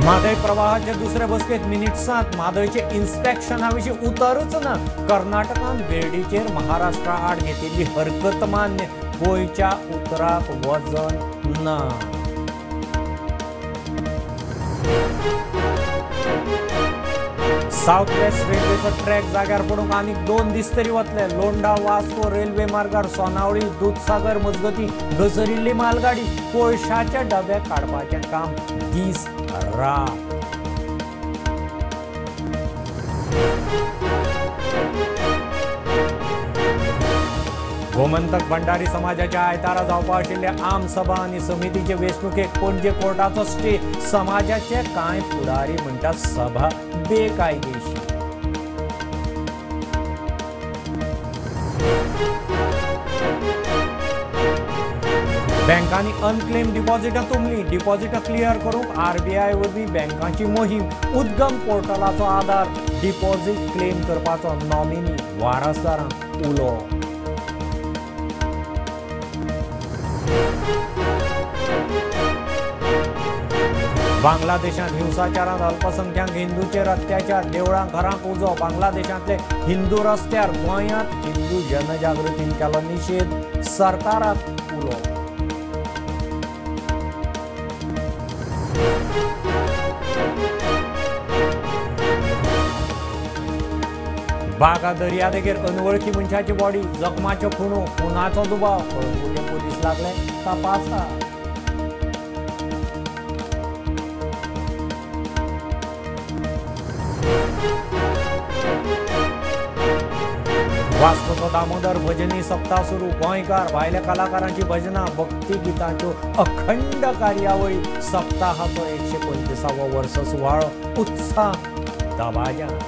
म्हादय प्रवाहाचे दुसरे बसकेत मिनिट्सांत म्हादयचे इन्स्पेक्शना विशीं उतरूच ना. कर्नाटकान वेर्डीचेर महाराष्ट्रा आड घेतिल्ली हरकत मान्य, गोंयच्या उतराक वजन ना. सावथ वेस्ट रेल्वेचो ट्रॅक जाग्यार पडूंक आनीक 2 दीस तरी वतले. लोंढा वास्को रेल्वे मार्गार सोनावळी दुदसागर मजगती घसरिल्ली मालगाडी, कोळशाचे डबे काडपाचें काम दीस रात. गोमंतक भंडारी समाजाच्या आयतारा जावपा आशिल्ल्या आम सभा आनी समितीचे वेंचणुकेक पणजे कोर्टाचो स्टे. समाजाचे कांय फुडारी म्हणटात सभा बेकायदेशीर. बँकांनी अनक्लेम डिपॉझिटां तुंबली. डिपॉझिटां क्लियर करूंक आरबीआय वरवीं बँकांची मोहीम. उद्गम पोर्टलाचो आदार, डिपॉझिट क्लेम करपाचो नॉमिनी वारसदारांक उलो. बांगलादेशांत हिंसाचारांत अल्पसंख्याक हिंदूचेर अत्याचार, देवळां घरांक उजो. बांगलादेशांतले हिंदू रस्त्यार, गोंयांत हिंदू जनजागृतीन केलो निशेध, सरकाराक उलो. बागा दर्यादेगेर अनवळखी मनशाची बॉडी, जखमाच्यो खुणो, खुनाचो दुबाव. कळंगूटे पोलीस लागले तपासाक. वास्कोचो दामोदर भजनी सप्ताह सुरू. गोंयकार भायल्या कलाकारांची भजनां, भक्ती गितांच्यो अखंड कार्यावळी. सप्ताहाचो 125वो वर्स सुवाळो उत्साह दबाज्यान.